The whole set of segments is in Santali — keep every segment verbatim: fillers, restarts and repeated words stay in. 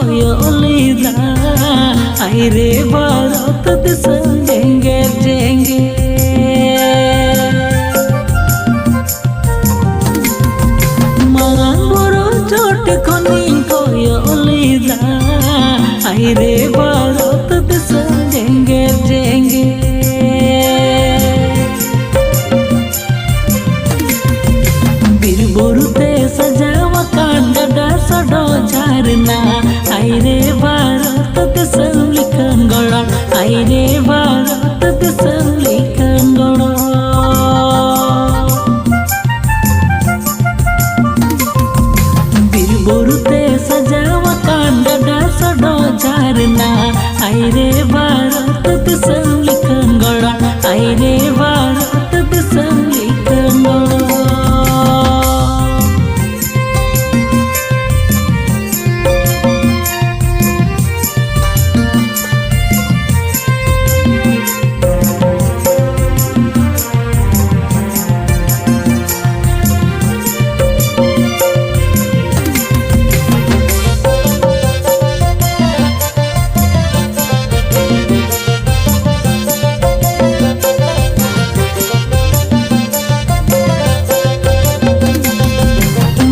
ᱠᱚᱭᱚᱜ ᱞᱮᱫᱟ, ᱟᱭ ᱨᱮ ᱵᱷᱟᱨᱚᱛ ᱫᱤᱥᱚᱢ ᱡᱮᱜᱮᱛ ᱡᱮᱜᱮᱛ᱾ ᱢᱟᱨᱟᱝ ᱵᱩᱨᱩ ᱪᱚᱴ ᱠᱷᱚᱱᱤᱧ ᱠᱚᱭᱚᱜ ᱞᱮᱫᱟ, ᱟᱭ ᱨᱮ ᱵᱷᱟᱨᱚᱛ ᱫᱤᱥᱚᱢ ᱡᱮᱜᱮᱛ ᱡᱮᱜᱮᱛ᱾ ᱵᱤᱨ ᱵᱩᱨᱩ ᱛᱮ ᱥᱟᱡᱟᱣ ᱟᱠᱟᱱ ᱜᱟᱰᱟ ᱥᱚᱰᱚᱜ ᱡᱷᱟᱨᱱᱟ, ᱟᱭ ᱨᱮ ᱵᱷᱟᱨᱚᱛ ᱫᱤᱥᱚᱢ ᱞᱮᱠᱟᱱ ᱜᱚᱲᱚ, ᱟᱭ ᱨᱮ ᱵᱷᱟᱨᱚᱛ ᱫᱤᱥᱚᱢ ᱞᱮᱠᱟᱱ ᱜᱚᱲᱚ᱾ ᱵᱤᱨ ᱵᱩᱨᱩ ᱛᱮ ᱥᱟᱡᱟᱣ ᱟᱠᱟᱱ ᱜᱟᱰᱟ ᱥᱚᱰᱚᱜ ᱡᱷᱟᱨᱱᱟ, ᱟᱭ ᱨᱮ ᱵᱷᱟᱨᱚᱛ ᱫᱤᱥᱚᱢ ᱞᱮᱠᱟᱱ ᱜᱚᱲᱚ, ᱟᱭ ᱨᱮ ᱵᱷᱟᱨᱚᱛ ᱫᱤᱥᱚᱢ ᱞᱮᱠᱟᱱ ᱜᱚᱲᱚ᱾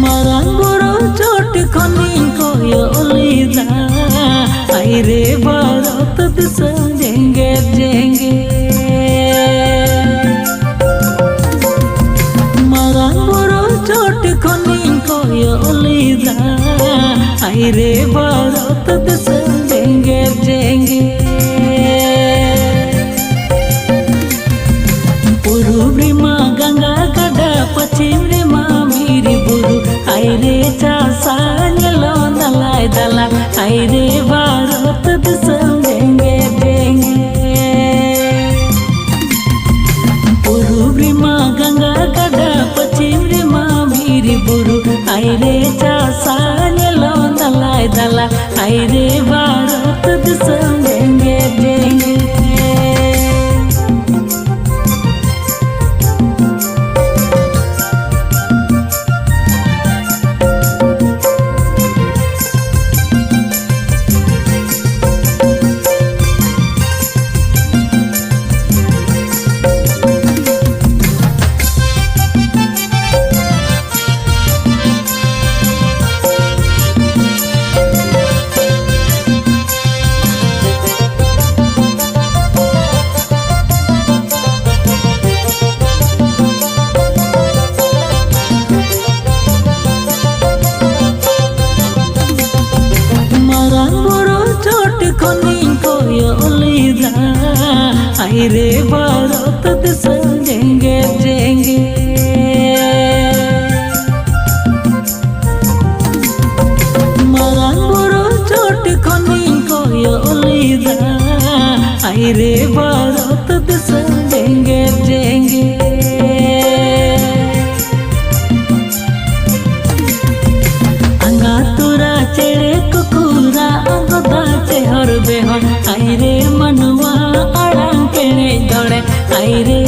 ᱢᱟᱨᱟᱝ ᱵᱩᱨᱩ ᱪᱚᱴ ᱠᱷᱚᱱᱤᱧ ᱠᱚᱭᱚᱜ ᱞᱮᱫᱟ, ᱟᱭ ᱨᱮ ᱵᱷᱟᱨᱚᱛ ᱫᱤᱥᱚᱢ ᱡᱮᱜᱮᱛ ᱡᱮᱜᱮᱛ᱾ ᱢᱟᱨᱟᱝ ᱵᱩᱨᱩ ᱪᱚᱴ ᱠᱷᱚᱱᱤᱧ ᱠᱚᱭᱚᱜ ᱞᱮᱫᱟ, ᱟᱭ ᱨᱮ ᱵᱷᱟᱨᱚᱛ ᱫᱤᱥᱚᱢ ᱡᱮᱜᱮᱛ ᱡᱮᱜᱮᱛ᱾ ᱯᱩᱨᱩᱵ ᱨᱮᱢᱟ ᱜᱟᱝᱜᱟ ᱜᱟᱰᱟ, ᱯᱚᱪᱷᱤᱢ ᱨᱮᱢᱟ ᱵᱤᱨ ᱵᱩᱨᱩ, ᱟᱭ ᱨᱮ ᱪᱟᱥᱟ ᱧᱮᱞᱚᱜ ᱫᱟᱞᱟᱭ ᱫᱟᱞᱟ, ᱟᱭ ᱨᱮ ᱵᱷᱟᱨᱚᱛ ᱫᱤᱥᱚᱢ ᱡᱮᱜᱮᱛ ᱡᱮᱜᱮᱛ᱾ ᱯᱩᱨᱩᱵ ᱨᱮᱢᱟ ᱜᱟᱝᱜᱟ ᱜᱟᱰᱟ, ᱯᱚᱪᱷᱤᱢ ᱨᱮᱢᱟ ᱵᱤᱨ ᱵᱩᱨᱩ, ᱟᱭ ᱨᱮ ᱪᱟᱥᱟ ᱧᱮᱞᱚᱜ ᱫᱟᱞᱟᱭ ᱫᱟᱞᱟ, ᱟᱭ ᱨᱮ ᱵᱷᱟᱨᱚᱛ ᱫᱤᱥᱚᱢ ᱡᱮᱜᱮᱛ ᱡᱮᱜᱮᱛ᱾ ᱪᱚᱴ ᱠᱷᱚᱱᱤᱧ ᱠᱚᱭᱚᱜ ᱞᱮᱫᱟ, ᱟᱭ ᱨᱮ ᱵᱷᱟᱨᱚᱛ ᱫᱤᱥᱚᱢ ᱡᱮᱜᱮᱛ ᱡᱮᱜᱮᱛ᱾ ᱢᱟᱨᱟᱝ ᱵᱩᱨᱩ ᱪᱚᱴ ᱠᱷᱚᱱᱤᱧ ᱠᱚᱭᱚᱜ ᱞᱮᱫᱟ, ᱟᱭ ᱨᱮ ᱵᱷᱟᱨᱚᱛ ᱫᱤᱥᱚᱢ ᱡᱮᱜᱮᱛ ᱡᱮᱜᱮᱛ᱾ ᱟᱸᱜᱟ ᱛᱚᱨᱟ ᱪᱮᱬᱮ ᱠᱚᱠᱚ ᱨᱟᱜ ᱜᱚᱫᱟ ᱪᱮᱦᱚᱨ ᱵᱮᱦᱚᱨ, ᱟᱭ ᱨᱮ ᱢᱟᱱᱣᱟ ᱟᱲᱟᱝ ᱯᱮᱬᱮᱡ ᱫᱚᱲᱮ, ᱟᱭ ᱨᱮ